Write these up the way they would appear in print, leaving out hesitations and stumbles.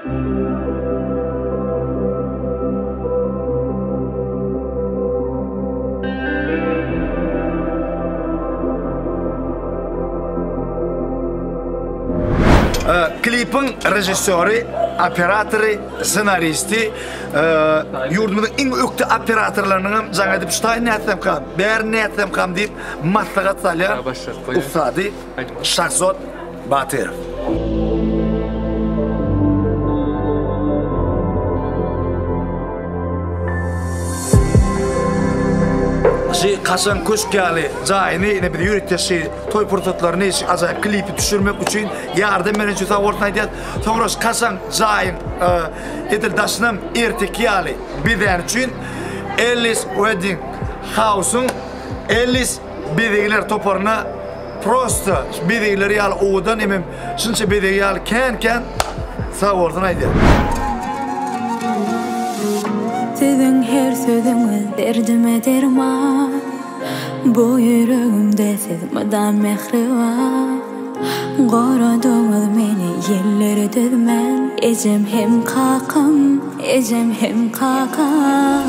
Klipiň režissýory, operatory, ssenaristi, ýurdumyzyň iň ökde operatorlarynyň hem jaň edip şu taýy nätsemkam, bäri nätsemkam diýip maslahat salýan ussady Şahzod Batyrow. Şu kaşaň köşk ýaly jaýyny ine biz ýörite şu toý pursatlaryny şu ajaýyp klipi düşürmek üçin ýardam beren üçin sag bolsun aýdýas. Soňra şu kaşaň jaýyň edil daşynam erteki ýaly bezäni üçin Ellis Wedding House-yň Ellis bezegler toparyna Prosta bezegleri ýaly owadan hemem şunça bezegi ýaly kän kän sag bolsun aýdýan. Siziň her sözüňiz derdime derman Bu ýüregimde siz mydam mähriban Goradyňyz meni ýelleri dözmän Ejem hem kakam, ejem hem kakam.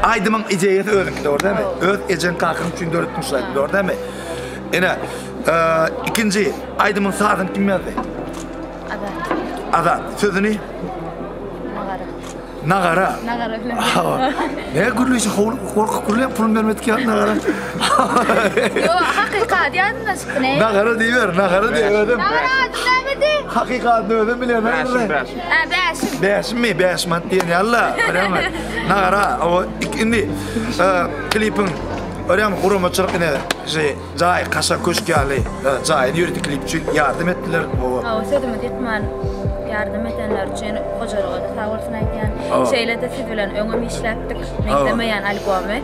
Aýdymyň ideýasy özüňki dogry dälmi? Öz ejeň kakaň üçin döretdiň şu aýdymy dogry dälmi? Ine, ikinji aýdymyň sazyny kim ýazdy? Azat. Azat. Sözüni? Nagara. Nagara. Nagara bilen. Ne gürleýşi gorkup gürleýän pulun bermedik ýaly nagara. Ýok, hakykat ýadymdan çykdy ne? Nagara diýiber, nagara diý özüm. Nagara adyň nämedi? Hakykatyny özüm bilýän. Bäşim, bäşim. Hä, bäşim. Bäşimmi? Bäşim at diýen ýaly-la. Bilýäňmi? Nagara, o indi klipiň Örän guramaçylyk ine şi jaý kaşaň köşk ýaly jaýyny ýörite klip üçin ýardam etdiler. Hawa. Hawa sözümizi ýykman ýardam edenler üçin hojalyga-da sag bolsun aýdýan. Şeýle-de siz bilen öňem işläpdik. Meňzemeýän albomy.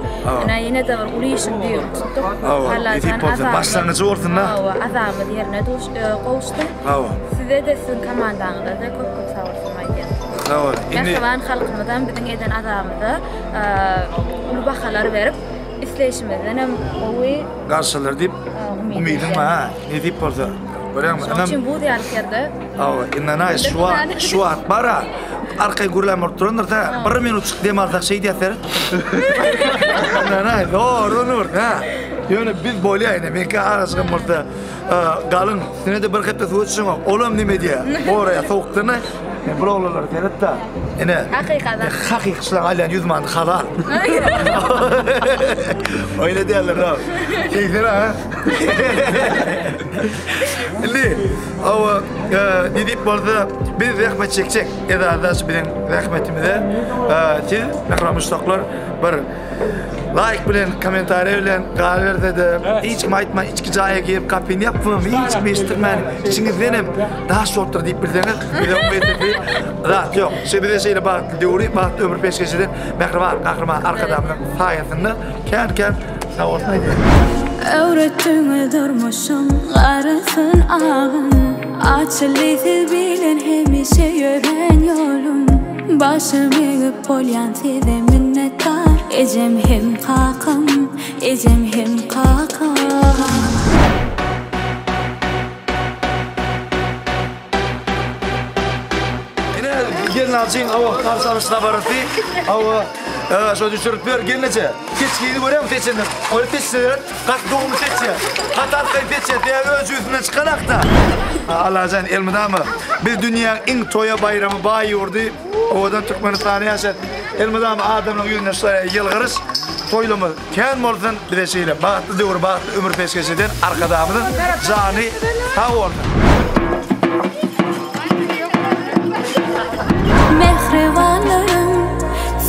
Ine ýene-de bir uly işiň düýbüni tutduk. Hawa. Nesip bolsa başlangyjy bolsun-da. Hawa, azabymyz ýerine gowuşdy. Hawa. Size-de siziň komandaňyza-da köp köp sag bolsun aýdýan. Sag bol. Mähriban halkymyzam biziň eden azabymyza uly bahalar berip, isleýşimizden hem gowy garşylar diýip umydyň bar, ha, nesip bolsa. Görýäňmi? Şonuň üçin buz ýaly ýerde. Hawa, indi şu wagt, şu wagt bar-a, arkaýyn gürlän bolup durandyr-da, bir minutjyk dem alsak şeý diýýäs seret. Indi zordan ur, ha. Ýöne biz bolýa indi, meňki azajygam bolsa galyň, Üstüne-de bir hepde suwa düşeňok. Olam neme diýýär? Goraýar sowukdan. E, bu oglanlara seret-de. Ine. Hakykat. Hakyky şulaň alýan 100 manady halal. Öyle diýerler ha. Şeýsene ha. Indi awa e, ne diýip bolsa biz zähmet çekjek. Esasda şu biziň zähmetimize e, siz mähriban muşdaklar bir Laýk bilen, kommentariýa bilen galyberse-de, hiç kim aýtman, içki jaýa girip gapyny ýapmam, hiç kim eşitdirmän, içiňizdenem daş bolupdyr diýip bilseňiz, bize umyt zat ýok. Şe bize şeýle bagtly döwri, bagtly ömür peşgeş eden mähriban Gahryman Arkadagymyzyň saýasynda kän-kän sag bolsun aýdýan. Öwretdiňiz durmuşyň garasyn agyn, Açyldy siz bilen hemişe ýörän ýolum. Başym egip bolýan size minnetdar Ejem hem kakam, ejem hem kakam. Ine gelnaljyň hawa garşy alyş dabarasy. Hawa şo düşürip ber gelneje. Seçgini görýäňmi seçende? Ol seçseler gaty dogumly seçýär. Gaty arkaýyn seçýär. Sebäbi öz jübüsinden çykan akda. Allajan elmydama biz dünýäň iň toýa baýrama baý ýurdy owadan Türkmenistanda ýaşaýas. Elmydama adamlaryň ýüzünde şaýa ýylgyryş toýlama kän bolsun bize şeýle bagtly döwür bagtly ömür peşgeş eden Arkadagymyzyň jany sag bolsun. Mähribanlarym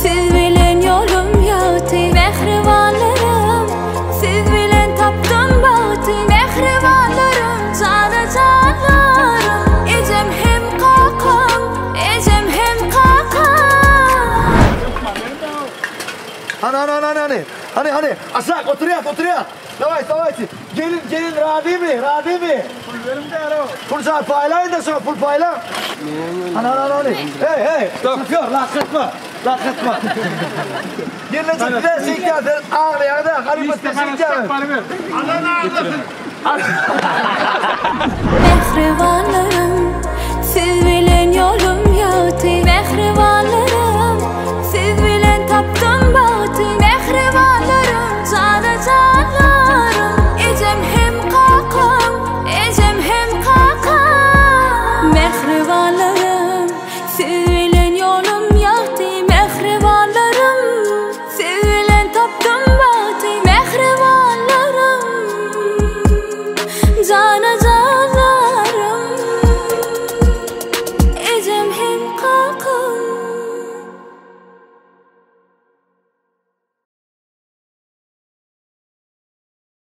siz bilen ýolum ýagty Mähribanlarym siz bilen tapdym bagty Mähribanlarym jana janlarym Ejem hem kakam ejem hem kakam. Hany hany hany hany hany hany aşak oturýas oturýas daway dawayçy gelin gelin razymy razymy pul beriň däro pul şa paýlaýyn da şoňa pul paýlaň hany hany hany hey hey şofýor lakatma lakatma gelneje size şeýtýär sen aglaýaňda halypa size şeýtýär Mähribanlarym.